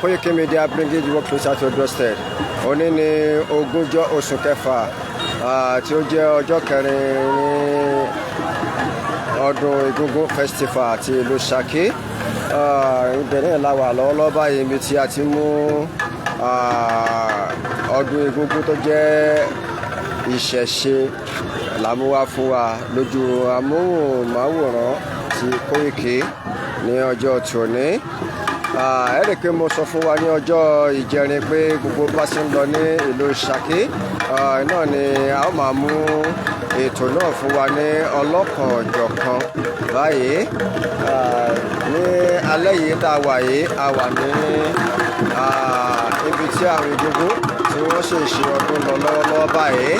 Koiki Media, bringing you work closer to your doorstep. Òní ni 20 oṣù kẹfà, tí ó jẹ́ ọjọ́ kẹrin ní ọdún Egúngún Festival àti ìlú Ṣakí. Ibẹ̀ náà la wà lọ́wọ́lọ́wọ́ báyìí, ibi tí a ti mú ọdún Egúngún tó jẹ́ ìṣẹ̀ṣe làmúwá fún wa lójú amóhùnmáwòrán ti Koiki ní ọjọ́ tòní. Ẹ rí i pé mo sọ fún wa ní ọjọ́ ìjẹrin pé gbogbo bá ṣe ń lọ ní ìlú Ṣakí náà ni a ó máa mú ètò náà fún wa ní ọlọ́kan-ò-jọ̀kan báyìí. Ní alẹ́ yìí tá a wà yìí, a wà ní ibi tí àwọn Egúngún tí wọ́n sì ṣe ọdún lọ lọ́wọ́lọ́wọ́ báyìí.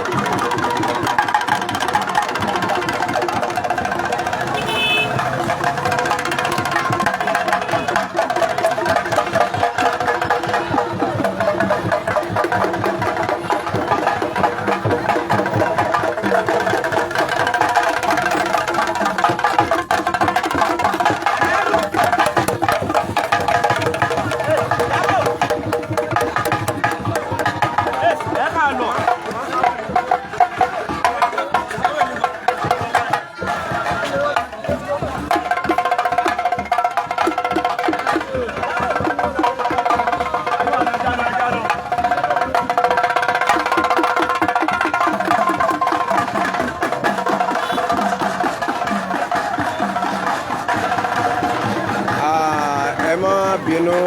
Ẹ má bínú,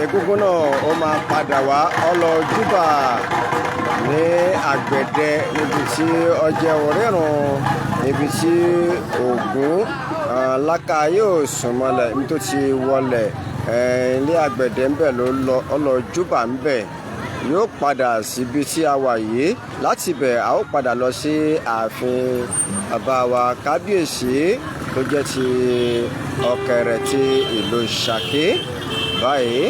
egúngún náà ó máa padà wá ọlọ́júbà ní àgbẹ̀dẹ níbi tí ọjẹ́ orírun, níbi tí Ògún láka yóò sùn mọ́lẹ̀, níbi tó ti wọlẹ̀, ilé àgbẹ̀dẹ ńbẹ̀ ló lọ, ọlọ́júbà ńbẹ̀. Yóò padà síbi tí a wà yìí. Láti ibẹ̀, a ó padà lọ sí ààfin bàbá wa kábíyèsí tó jẹ́ ti Ọ̀kẹ̀rẹ̀ ti ìlú Ṣakí báyìí.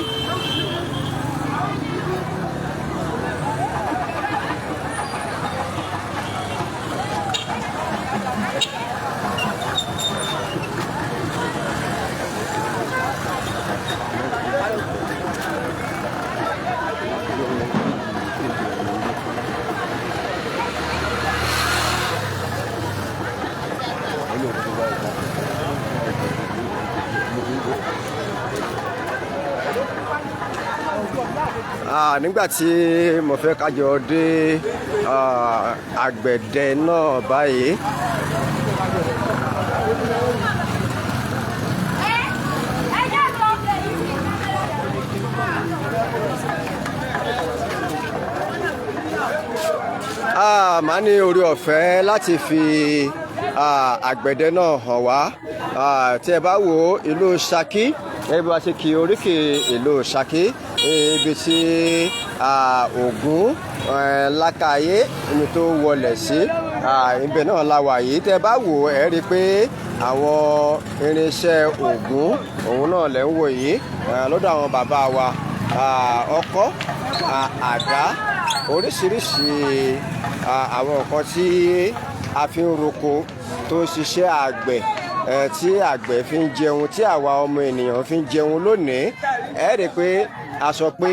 Nígbà tí mo fẹ́ kájọ dé àgbẹ̀dẹ náà báyìí. Màá ní orí ọ̀fẹ́ láti fi àgbẹ̀dẹ náà hàn wá. Tí ẹ bá wo ìlú Ṣakí, gẹ́gẹ́ bí wàá ṣe kí oríkì ìlú Ṣakí, ibi tí Ògún lákàyé ibi tó wọlẹ̀ sí, ibẹ̀ náà la wà yìí. Tẹ́ bá wò, ẹ rí i pé àwọn irinṣẹ́ Ògún òun náà lẹ́ ń wò yìí lọ́dọ̀ àwọn bàbá wa: ọkọ́, àdá, oríṣiríṣi àwọn nǹkan tí a fi ń roko, tó ń ṣiṣẹ́ àgbẹ̀, tí àgbẹ̀ fi ń jẹun, tí àwa ọmọ ènìyàn fi ń jẹun lónìí. Ẹ rí i pé a sọ pé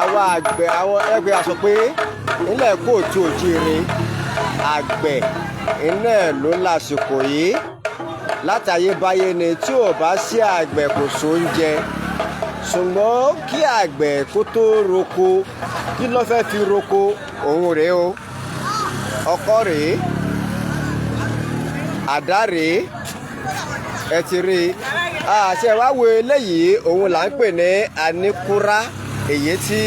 àwa àgbẹ̀, àwọn ẹgbẹ́ a sọ pé nílẹ̀ káàárọ̀ oòjíire, àgbẹ̀ iná ẹ̀ ló lásìkò yìí. Látayébáyé ni, tí ò bá sí àgbẹ̀, kò sóúnjẹ. Ṣùgbọ́n kí àgbẹ̀ kó tó roko, kí ló fẹ́ fi roko? Òun rèé o, ọkọ́ rèé, àdá rèé, ẹ ti rí i. Àṣẹ wá wo eléyìí, òun là ń pè ní aníkúrá, èyí tí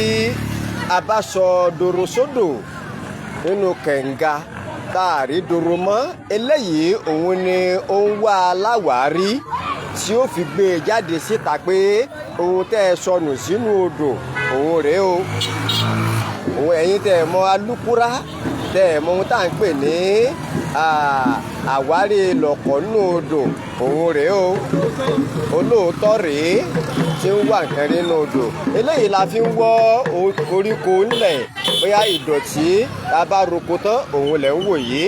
a bá sọ dòrò sódò nínú kẹ̀ǹga tá a rí dòrò mọ́. Eléyìí òun ni ó ń wá aláwárí tí ó fi gbé e jáde síta pé ohun tẹ́ ẹ sọnù sínú odò, òun rèé o. Òun ẹ̀yin tẹ́ ẹ mọ̀ alúkúrá tẹ́. Tẹ́ ẹ̀ mọ ohun tá à ń pè ní àwárí lọ̀kọ̀ nínú odò, òun rèé o. Olóòótọ́ rèé tí ń wà nǹkan nínú odò. Eléyìí la fi ń wọ́ koríko ńlẹ̀, bóyá ìdọ̀tí tá a bá roko tán, òun lẹ̀ ń wò yìí.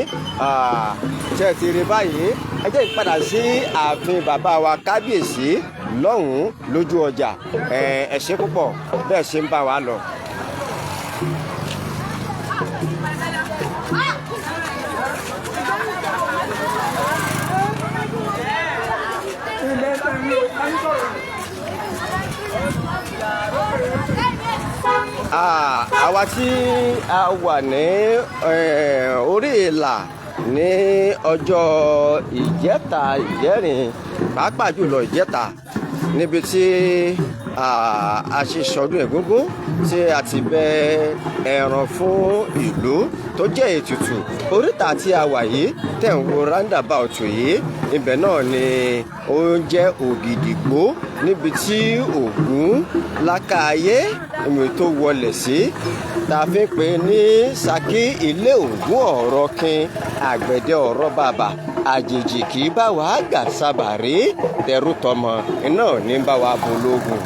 Ṣé ẹ ti rí báyìí? Ẹ jẹ́ ìpadà sí ààfin bàbá wa kábíyèsí lọ́hùn-ún lójú ọjà. Ẹ ṣé púpọ̀ bẹ́ẹ̀ ṣe ń bá wa lọ. Àwa tí a wà ní orí ìlà ní ọjọ́ ìjẹta, ìjẹrin, pàápàá jùlọ ìjẹta, níbi tí a ṣe ṣọdún Ẹ̀gúngún tí a ti bẹ ẹran fún ìlú tó jẹ́ ètùtù. Oríta tí a wà yìí tẹ̀ ń wo roundabout yìí, ibẹ̀ náà ni ó ń jẹ́ Ògìdìgbó, níbi tí Ògún lákàáyé omi tó wọlé sí, tá a fi ń pè ní Ṣakí ilé Ògún ọ̀rọ̀ kin àgbẹ̀dẹ ọ̀rọ̀ bàbà àjèjì kì í bá wa gà sábàrí tẹrú tọmọ iná ní bá wa bológun.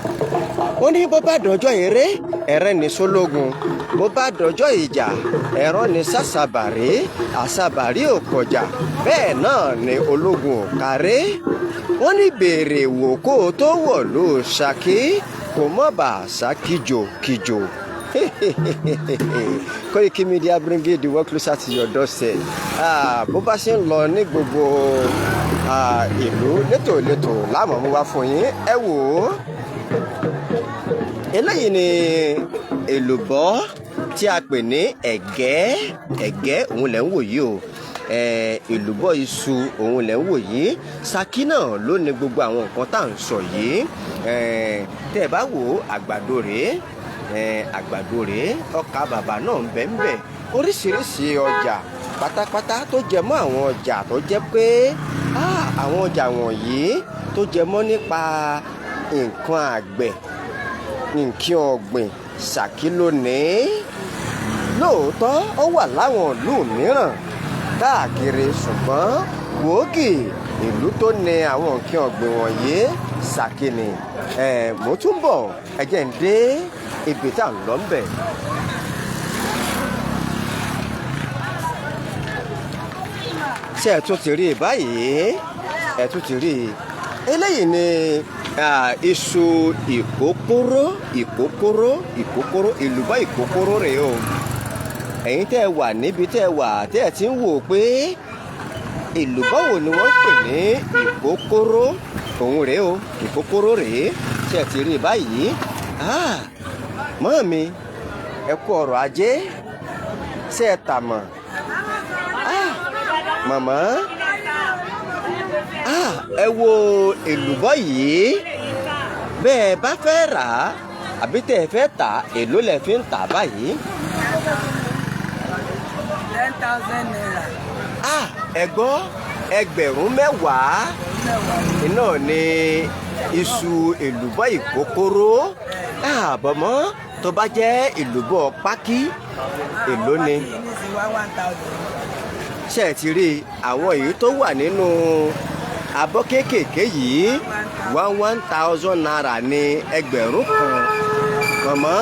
Ó ní bó bá dọjọ́ eré, ẹ̀rẹ́ ní sólógun, bó bá dọjọ́ ìjà, ẹ̀rọ ní sàṣàbàrí, àṣàbàrí ò kọjá, bẹ́ẹ̀ náà ni ológun ò kárẹ́. Wọ́n ní béèrè wò kó o tó wọ̀ ló Ṣakí, kò mọ̀ bá ṣá kíjò kíjò. Koiki Media, bringing the work closer to your doorstep. Bó bá ṣe ń lọ ní gbogbo ìlú létòlétò láàmú mú wá fún yín. Ẹ wò ó, eléyìí ni èlùbọ́ tí a pè ní ẹ̀gẹ́. Ẹ̀gẹ́ òun lẹ̀ ń wò yìí o. Èlùbọ́ iṣu òun lẹ̀ ń wò yìí. Ṣakí náà ló ní gbogbo àwọn nǹkan tá à ń sọ yìí. Tẹ́ ẹ bá wò ó, àgbàdo rèé, àgbàdo rèé, ọkà bàbà náà ń bẹ ń bẹ, oríṣiríṣi ọjà pátápátá tó jẹ mọ́ àwọn ọjà tó jẹ́ pé àwọn ọjà wọ̀nyí tó jẹ mọ́ nípa nǹkan àgbẹ̀, nǹkan ọ̀gbìn, Ṣakí lónìí. Lóòótọ́ ó wà láwọn ìlú mìíràn káàkiri, ṣùgbọ́n gbòógì ìlú tó ní àwọn nǹkan ọ̀gbìn wọ̀nyí, Ṣakí ni. Mo tún bọ̀, ẹ jẹ́ ń dé ibi tá à ń lọ ń bẹ̀. Ṣé ẹ tún ti rí i báyìí? Ẹ tún ti rí i. Eléyìí ni iṣu ìkókóró, ìkókóró, ìkókóró, èlùbọ́ ìkókóró rèé o. Ẹ̀yin tẹ́ ẹ wà níbi tẹ́ ẹ wà tẹ́ ẹ ti ń wò pé èlùbọ́ wo ni wọ́n ń pè ní ìkókóró, òun rèé o, ìkókóró rèé. Ṣé ẹ ti rí i báyìí? Mọ́mì, ẹ kú ọrọ̀ ajé. Ṣé ẹ tà mọ̀? Màmá, ẹ wo èlùbọ́ yìí, bẹ́ẹ̀ bá fẹ́ rà á àbí tẹ́ ẹ fẹ́ tà, èló lẹ fi ń tà báyìí? 10,000 naira. Ẹ gbọ́, 10,000 iná ni iṣu èlùbọ́ ìkókóró. Àbọ̀mọ́ tó bá jẹ́ èlùbọ́ pákí, èló ni? Ṣé ẹ ti rí àwọn èyí tó wà nínú abọ́ kéékèèké yìí? 1,000 naira ní 1,000. Mọ̀mọ́,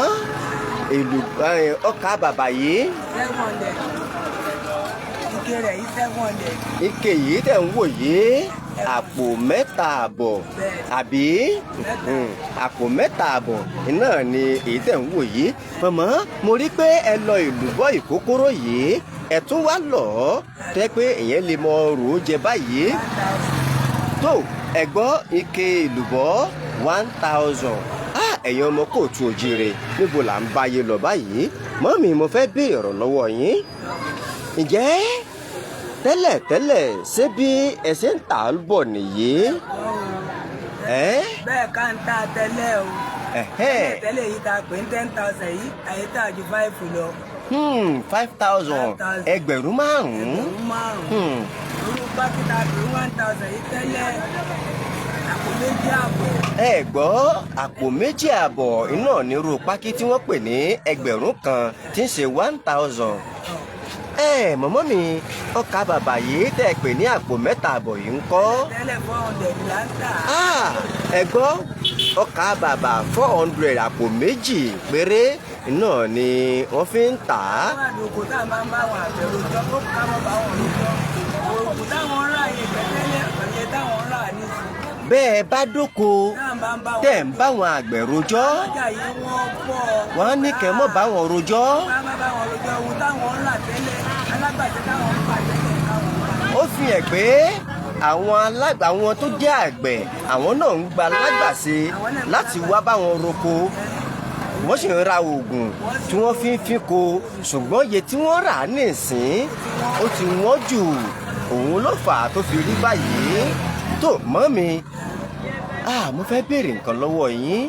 èlù ọkà bàbà yìí? 700. Ike rẹ̀ yìí 700. Ike yìí tẹ̀ ń wò yìí, àpò 3.5, àbí àpò 3.5 iná ni èyí tẹ̀ ń wò yìí. Mọ̀mọ́, mo rí pé ẹ lọ èlùbọ́ ìkókóró yìí, ẹ tún wá lọ tẹ́ pé èyàn lè mọ rò ó jẹ báyìí. Tó ẹ gbọ́, ike èlùbọ́ 1,000. Ẹ̀yin ọmọ kóòtù òjìrè, níbo là ń báyé lọ báyìí? Mọ́mì, mo fẹ́ béèrè ọ̀rọ̀ lọ́wọ́ yín. Ǹjẹ́ tẹ́lẹ̀ tẹ́lẹ̀ ṣé bí ẹ ṣe ń tà á bọ̀ nìyí? Bẹ́ẹ̀ ká ń tà tẹ́lẹ̀ o. Tẹ́lẹ̀ tẹ́lẹ̀ yìí ta pé 10,000 yìí, àyè tà ju 5 lọ. 5,000, 5,000. 5,000. Orú pákítà pé 1,000 yìí tẹ́lẹ̀, àpò 2.5. Ẹ gbọ́, àpò 2.5 iná nírú pákí tí wọ́n pè ní 1,000 tí ń ṣe 1,000. Ẹ mọ̀mọ́ mi, ọkà bàbà yìí tẹ́ ẹ pè ní àpò 3.5 yìí ń kọ́? Tẹ́lẹ̀ 400 là ń tà. Ah, ẹ gbọ́, ọkà bàbà 400 àpò 2 péré náà ni wọ́n fi ń tà á. Àwọn àdókò tá a máa ń bá àwọn àgbẹ̀ rojọ́, ó ká mọ́ bá wọn rojọ́. Oògùn táwọn ń rà yẹn tẹ́lẹ̀, ọ̀yẹ́ táwọn ń rà nísìnyí. Bẹ́ẹ̀ bá dóko Náà máa ń bá wọn tẹ̀ ń bá wọn àgbẹ̀ rojọ́, ọjà yìí wọ́n pọ̀. wọ́n á ní kẹ́ mọ́ bá wọn rojọ́. Bá bá wọn rojọ́ ohun táwọn ń rà tẹ́lẹ̀, alágbàtà táwọn ń pa tẹ́lẹ̀ káwọn ń pa. Ó fi hàn pé àwọn alágbà, àwọn tó jẹ́ àgbẹ̀, àwọn náà ń gba alágbàṣe láti wá bá wọn roko, wọ́n sì ń ra oògùn tí wọ́n fi ń fínko, ṣùgbọ́n iye tí wọ́n rà nísìn ó ti wọ́n jù, òun ló fà á tó fi rí báyìí. Tó mọ́ mi, mo fẹ́ béèrè nǹkan lọ́wọ́ yín.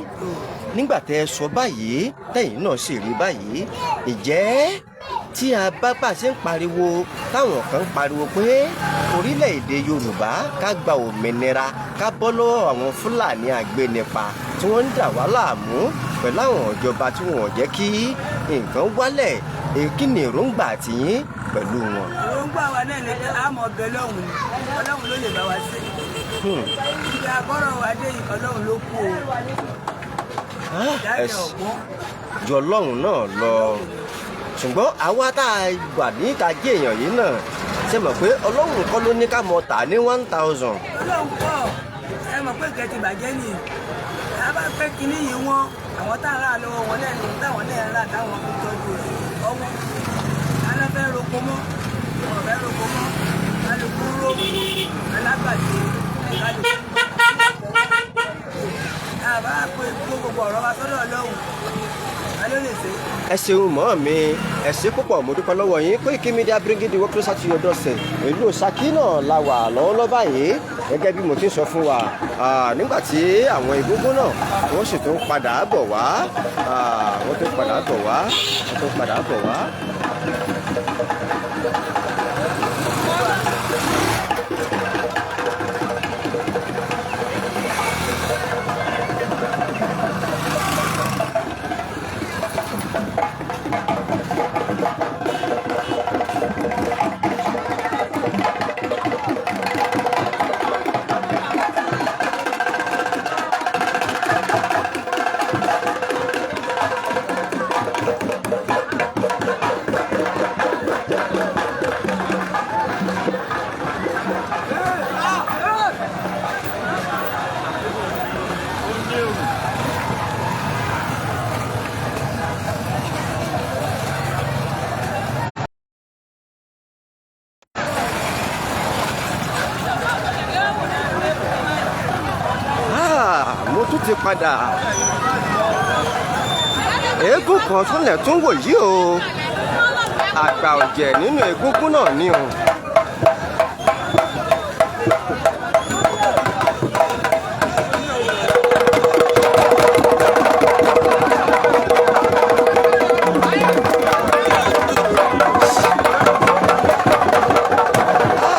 Nígbà tẹ́ ẹ sọ báyìí, tẹ́yìn náà sì rí báyìí, ìjẹ́ tí a bá ṣe ń pariwo, táwọn kan ń pariwo pé orílẹ̀-èdè Yorùbá ká gba òmìnira, ká bọ́ lọ́wọ́ àwọn Fúlàní àgbénipa tí wọ́n ń dà wá láàmú pẹ̀lú àwọn ìjọba tí wọ́n ò jẹ́ kí nǹkan wálẹ̀, kí ni èròǹgbà tiyín pẹ̀lú wọn? Èròǹgbà wa náà ni pé a mọ̀ bẹ lọ́hùn ni, Ọlọ́run ló lè bá wa ṣe. Ibi àgọ́rọ̀ wa dé yìí, Ọlọ́run ló kú o. Jáde ọ̀gbọ́n. Ju Ọlọ́run náà lọ, ṣùgbọ́n àwa tá a wà níta jẹ́ èèyàn yìí náà ṣe mọ̀ pé Ọlọ́run kọ́ ló ní ká mọ tà ní 1000. Ọlọ́run kọ́, ẹ mọ̀ pé nǹkan ti bàjẹ́ nìyí. A bá fẹ́ kinní yìí wọ́n, àwọn tá à ń rà lọ́wọ́ wọn lẹ́nu, táwọn náà ń rà táwọn fi tọ́jú rẹ̀ ọwọ́. Alọ́ fẹ́ roko mọ́, wọn fẹ́ roko mọ́, kálukú roko, alágbàdo, kálukú. Àbá pé gbogbo ọ̀rọ̀ wa sọ́dọ̀ Ọlọ́run, a ló lè ṣe. Ẹ ṣeun mọ́ mi, ẹ ṣe púpọ̀, mo dúpẹ́ lọ́wọ́ yín. Koiki Media bringing the work closer to your doorstep. Ìlú Ṣakí náà la wà lọ́wọ́lọ́wọ́ báyìí, gẹ́gẹ́ bí mo ti sọ fún wa nígbà tí àwọn egúngún náà wọ́n sì tún padà bọ̀ wá, wọ́n tún padà bọ̀ wá, wọ́n tún padà bọ̀ wá. Mo tún ti padà. Eégún kan túnlẹ̀ tún wò yìí o, àgbà ọ̀jẹ̀ nínú egúngún náà ni o.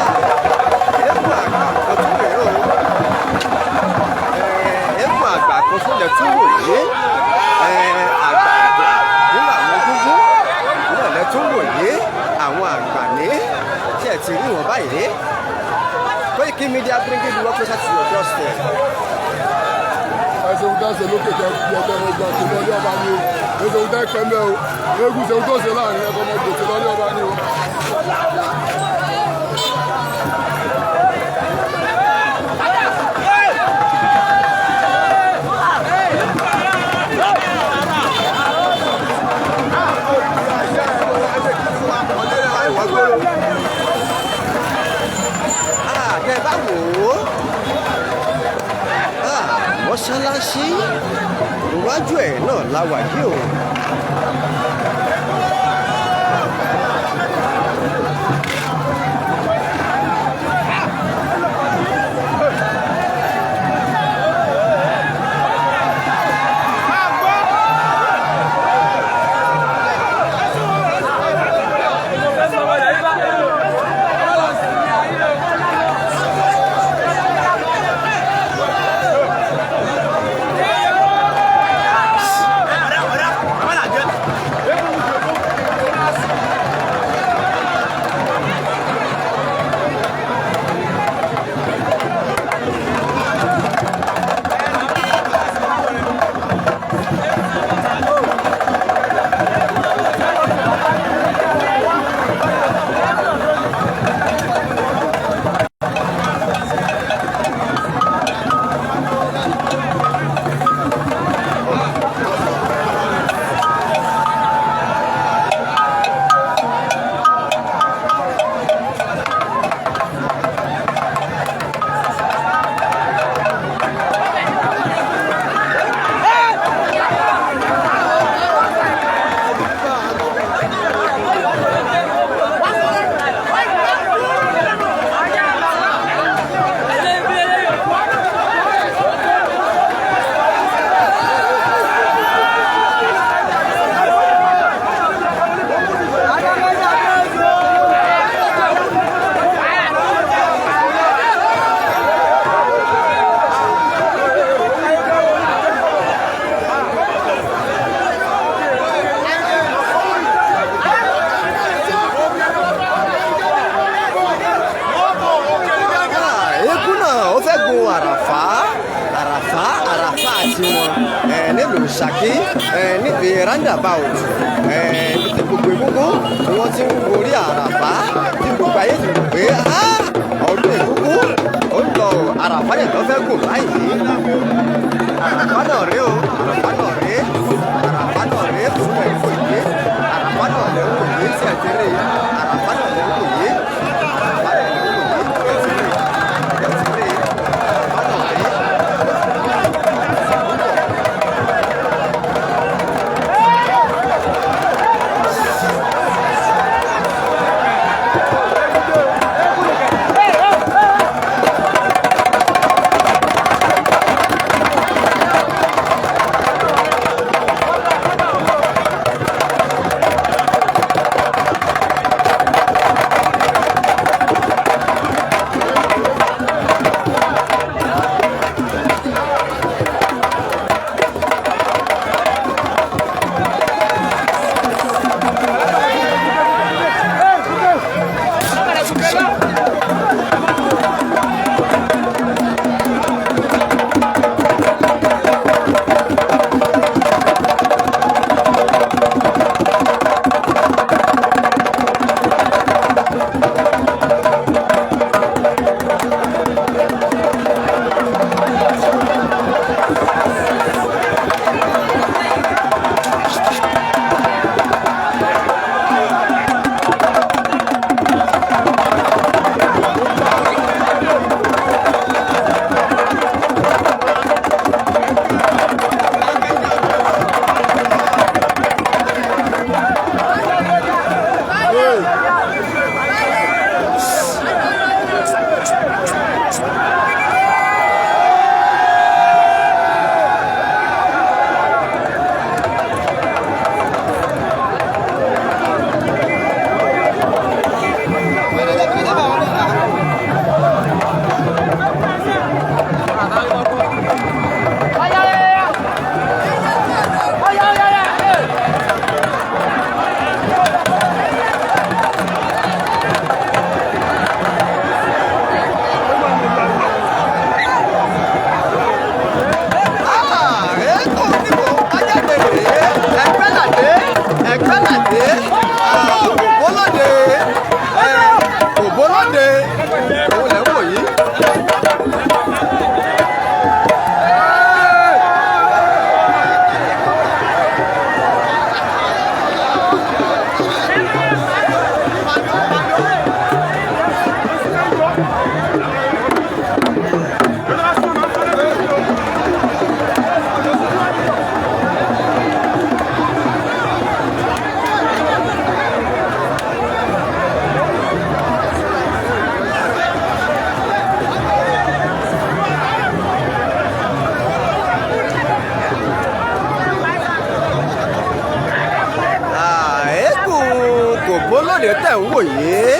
Eégún àgbà kan tún rèé o. Eégún àgbà kan túnlẹ̀ tún wò yìí. Àgbà ọ̀jẹ̀ nínú àwọn egúngún náà lẹ tún wò yìí, àwọn àgbà ní tí ẹ ti rí wọn báyìí. Koiki Media bringing the work closer to your doorstep. Ẹ ṣeun tẹ́ ṣe lókè tẹ́ fi ọjọ́ ọmọ gbà tó lọ́lé ọba ni o. Ẹ ṣeun tẹ́ pẹ́ mẹ́ o. Eégún ṣeun tó ṣe láàrin ẹ̀kọ́ ọmọ gbòòtò lọ́lé ọba ni o. Tẹ́ bá wò ó, mọ́ṣáláṣí iwájú ẹ̀ náà la wà yìí o. Ṣakí, níbi roundabout, níbi tí gbogbo egúngún tí wọ́n ti ń gorí àràfá, tí gbogbo ayé ti rò pé ọdún egúngún ó ń lọ, àràfá yẹn tó fẹ́ gùn báyìí. Àràfá náà rèé o, àràfá náà rèé, àràfá náà rèé, òun náà ń wò yé, àràfá náà lè ń wò yé tí ẹ̀ ti rí, àràfá náà lè ń wò yé, àràfá náà lè ń wò yé tí ẹ̀ ti rí, ẹ̀ ti rí, àràfá náà rèé. Ẹgbẹ́ládé, Ògbólódé, Ògbólódé, òun lẹ̀ ń wò yìí. Eégún Ògbólódé tẹ̀ ń wò yìí.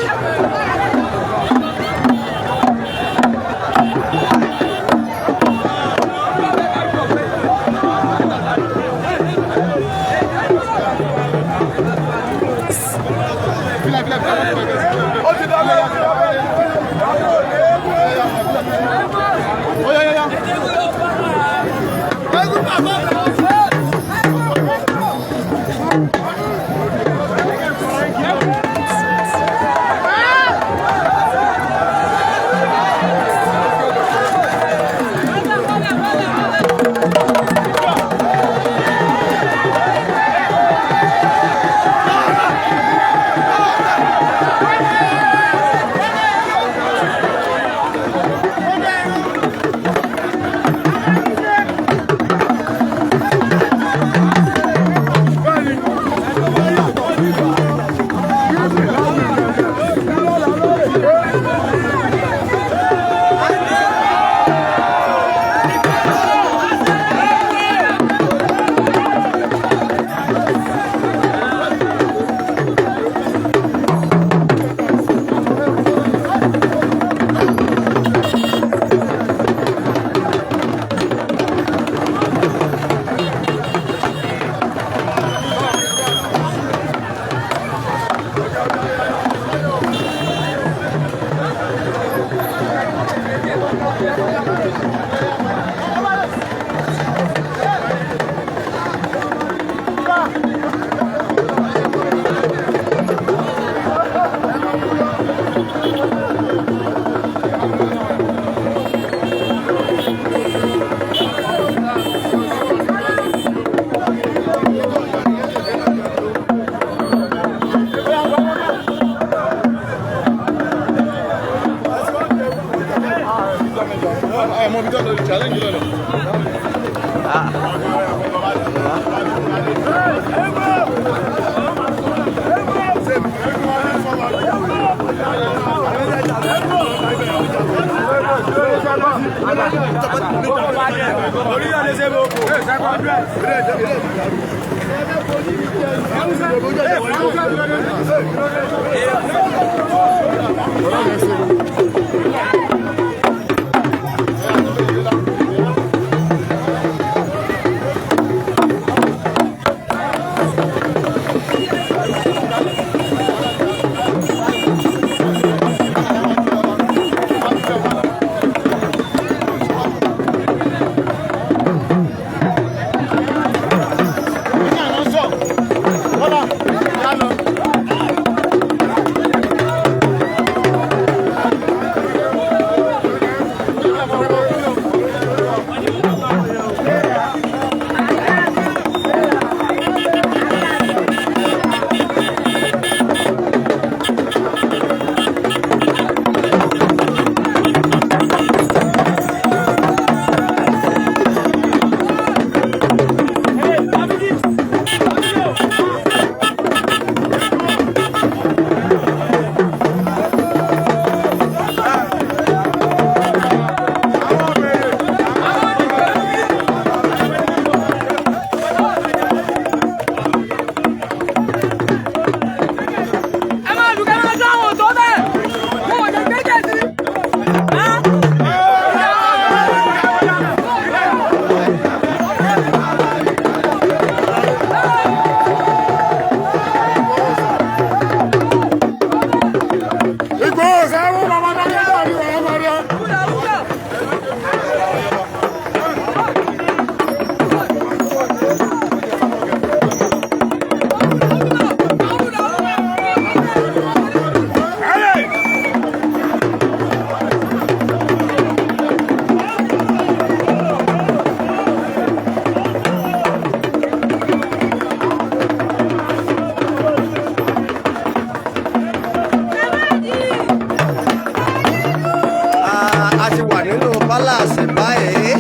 A ti wà nínú palace báyìí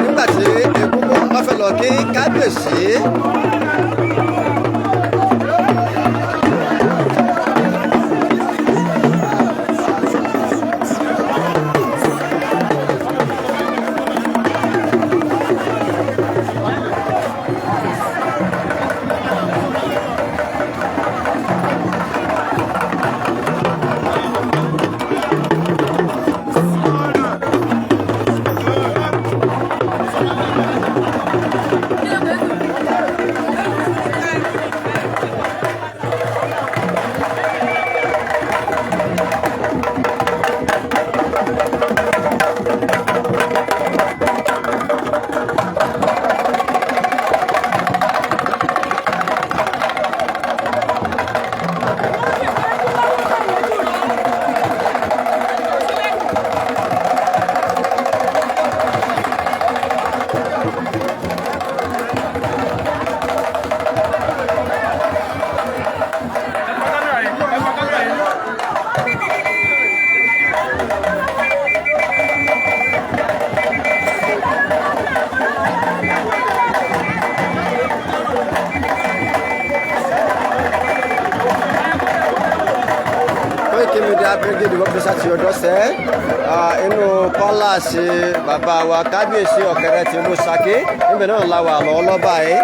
nígbà tí Egúngún bá fẹ́ lọ kí kábíyèsí. Koiki Media bringing the work closer to your doorstep. Inú palace bàbá wa kábíyèsí Ọ̀kẹ́rẹ́ ti ìlú Ṣakí níbẹ̀ náà la wà lọ́wọ́lọ́wọ́ báyìí.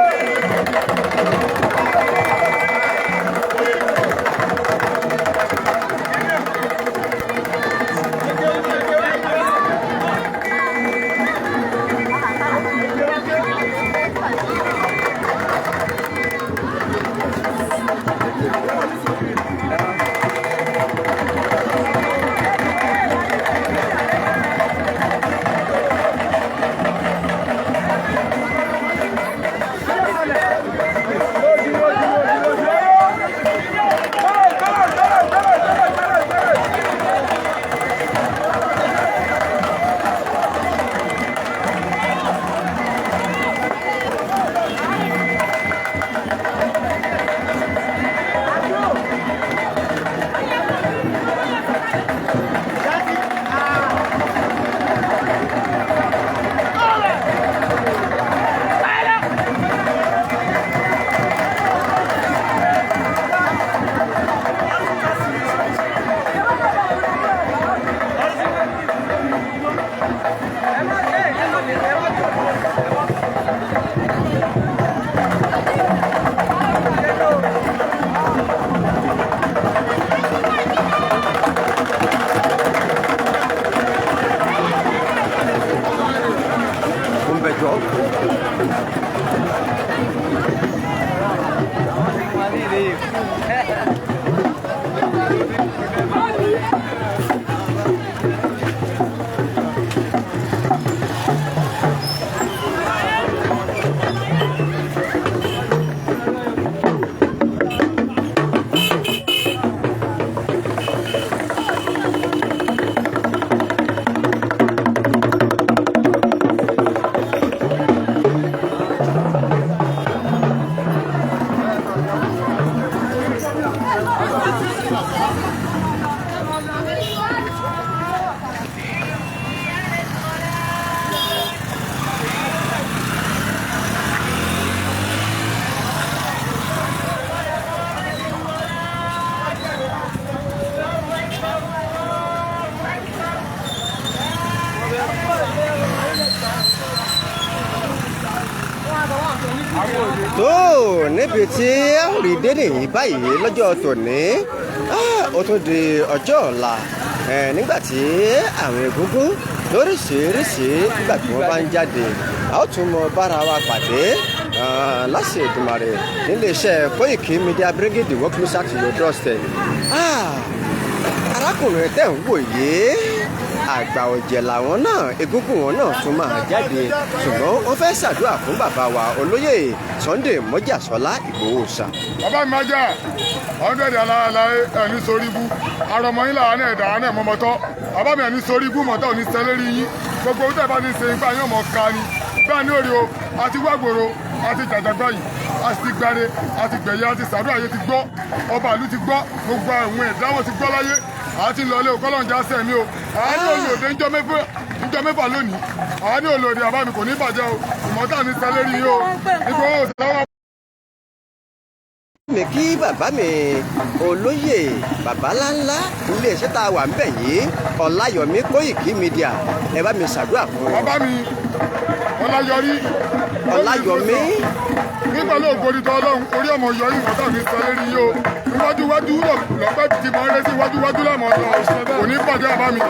Tó níbi tí a ó rí dé nìyí báyìí lọ́jọ́ tòní. Ó tún di ọjọ́ ọ̀la nígbà tí àwọn egúngún lóríṣiríṣi, nígbà tí wọ́n bá ń jáde, a ó tún mọ bára wa pàdé láṣẹ Èdùmàrè níléeṣẹ́ Koiki Media, bringing the work closer to your doorstep. Arákùnrin tẹ̀ ń wò yìí, àgbà ọ̀jẹ̀ làwọn náà, egúngún wọn náà tún máa jáde, ṣùgbọ́n wọ́n fẹ́ ṣàdúrà fún bàbá wa olóyè Sunday Mọ́jàsọ́lá Ìgbòho ṣá. Bàbá mi máa jẹ́ 100 aláàláyé ẹni sórí ibú àrọ̀mọ́ yín làwọn ẹ̀dá àwọn ẹ̀ mọ́mọ́tọ́. Bàbá mi, ẹni sórí ibú mọ́tọ́ ò ní sẹ́lẹ̀rì yín. Gbogbo ohun tẹ́ bá ti ṣe ìgbà yín ọmọ ká ni bẹ́ẹ̀ ní òrì o. Àti wàgbòrò àti jàjàgbá yìí, àti ti gbáre, àti gbẹ̀yẹ, àti sàdúrà yìí ti gbọ́, ọba ìlú ti gbọ́, gbogbo àwọn ẹ̀dá wọn ti gbọ́ láyé. Àti lọlé o, kọ́lọ́njà sẹ̀mí o. Àánú olóde ńjọ́ 6 lónìí. Àánú olóde, àbá mi, kò ní bàjẹ́ o. Ìmọ̀tá ní sẹ́lẹ̀rì yìí o. Ìgbòho sẹ́wọ́n. Mi kí bàbá mi olóyè babaláńlá iléeṣẹ́ tá a wà ń bẹ̀ yìí, Ọláyọ̀mí Kóìkí Media, ẹ bá mi ṣàdúrà fún wọn. Bàbá mi Ọláyọrí. Ọláyọ̀mí. Nígbà ló gbórí tọ́ Ọlọ́run orí ọmọ yọ ìmọ̀tá mi sẹ́lẹ̀rì yìí o. Iwájú iwájú lọ́pẹ́ ti mọ̀ ẹ́ sí iwájú iwájú lọ́mọ ọ̀tọ̀ kò ní bàjẹ́, bàbá mi.